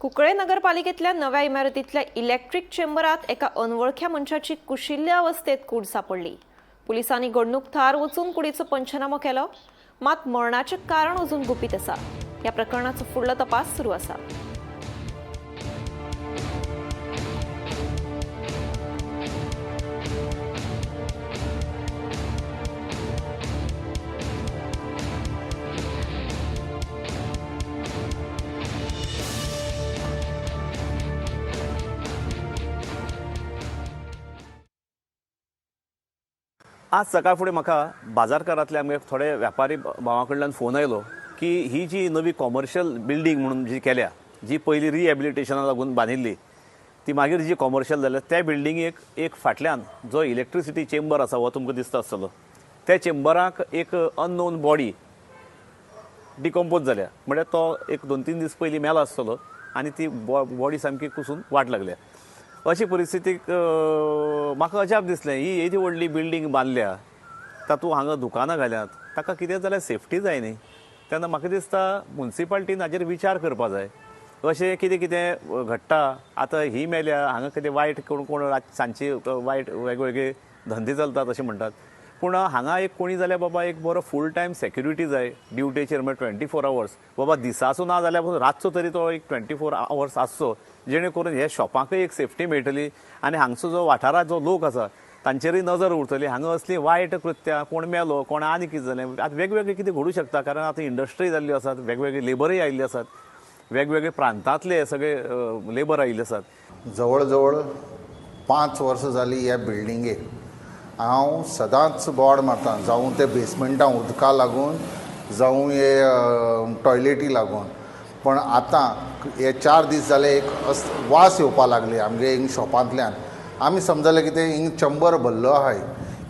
कुंकळे नगरपालिकेतल्या नव्या इमारतीतल्या इलेक्ट्रीक चेंबरात एका अनवळख्या मनशाची कुशिल्ल्या अवस्थेत कूड सापडली. पुलिसांनी घडणूक थळार वचून कुडीचो पंचनामो केलो, मात मरणाचें कारण अजून गुपीत आसा. ह्या प्रकरणाचो फुडलो तपास सुरू आसा. आज सकाळ फुडें म्हाका बाजारकारांतल्या आमगे थोडे व्यापारी भावां कडल्यान फोन आयलो की ही जी नवी कॉमर्शियल बिल्डींग म्हणून जी केल्या, जी पयलीं रिहॅबिलिटेशना लागून बांदिल्ली, ती मागीर जी कॉमर्शियल जाल्या त्या बिल्डिंगेक एक फाटल्यान जो इलेक्ट्रिसिटी चेंबर आसा हो तुमकां दिसता आसतलो, त्या चेंबराक एक अननोन बॉडी डिकम्पोज जाल्या. म्हळ्यार तो एक 2-3 दीस पयलीं मेला आसतलो आनी ती बॉडी सामकी कुसून वाट लागल्या. अशी परिस्थितीक म्हाका अजाप दिसलें, ही येदी व्हडली बिल्डींग बांदल्या, तातूंत हांगा दुकानां घाल्यात, ताका कितें जाल्यार सेफ्टी जाय न्ही. तेन्ना म्हाका दिसता मुन्सिपाल्टीन हाजेर विचार करपा जाय. अशें कितें कितें घडटा, आतां ही मेल्या, हांगा कितें वायट कोण कोण सांजची वायट वेगवेगळे धंदे चलतात अशें म्हणटात, पूण हांगा एक कोणी जाल्यार बाबा एक बरो फूल टायम सेक्युरिटी जाय ड्युटेचेर, म्हळ्यार 24 आवर्स बाबा दिसाचो ना जाल्यार पूण रातचो तरी तो एक 24 आवर्स आसचो, जेणे करून हे शॉपांकय एक सेफ्टी मेळटली आनी हांगचो जो वाठारांत जो लोक आसा तांचेरूय नजर उरतली. हांगा असली वायट कृत्यां, कोण मेलो, कोण आनी कितें जालें, आतां वेगवेगळें कितें घडूं शकता, कारण आतां इंडस्ट्री जाल्ली आसात, वेगवेगळे लेबरय आयिल्ले आसात, वेगवेगळे प्रांतांतले सगळे लेबर आयिल्ले आसात. जवळ जवळ 5 वर्सां जालीं ह्या बिल्डिंगेक हांव सदांच बोवाळ मारता, जावं ते बेसमेंटां उदका लागून, जावं हे टॉयलेटी लागून. पण आतां हे 4 दीस जाले एक वास येवपा लागली आमगे हिंग शॉपांतल्यान. आमी समजले की ते हिंग चंबर भरलो आहाय,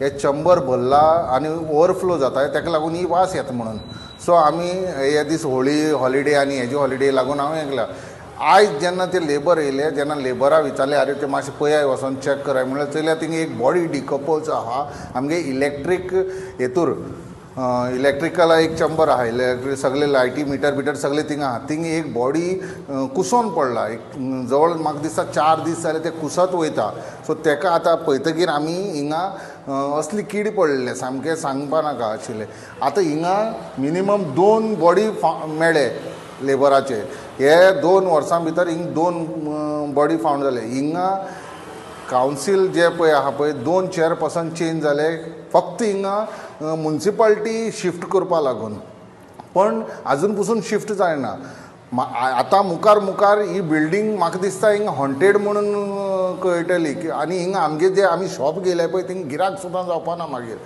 हे चंबर भरला आनी ओवरफ्लो जाता, ताका लागून ही वास येता म्हणून. सो आमी हे दीस होळी हॉलिडे आनी हेजी हॉलिडे लागून हांव येयला. आयज जेन्ना ते लेबर येयले, जेन्ना लेबरा विचारले, आरे ते मातशें पळयाय वचोन चॅक कराय म्हणल्यार, चोयल्यार थिंगा एक बॉडी डिकम्पोज आहा. आमगे इलेक्ट्रीक हेतूर इलेक्ट्रिकल एक चंबर आहा, इलेक्ट्रीक सगळे लायटी मिटर बिटर सगळे थिंगा आहा. थिंगा एक बॉडी कुसोन पडला, एक जवळ म्हाका दिसता 4 दीस जाले ते कुसत वयता. सो तेका आतां पळयतकीर आमी हिंगा असली कीड पडलेले सामकें सांगपा नाका आशिल्लें. आतां हिंगा मिनिमम 2 बॉडी मेळ्ळे लेबराचे, हे 2 वर्सां भितर हिंग 2 बॉडी फावंड जाले. हिंगा कावन्सील जे पळय आहा पळय 2 चेअरपर्सन चेंज जाले, फक्त हिंगा मुन्सिपाल्टी शिफ्ट करपा लागून, पण आजून पसून शिफ्ट जायना. आतां मुखार मुखार ही बिल्डींग म्हाका दिसता हिंगा हॉन्टेड म्हणून कळटली की, आनी हिंगा आमगे जे आमी शॉप घेयले पळय थिंगा गिराक सुद्दां जावपा ना मागीर.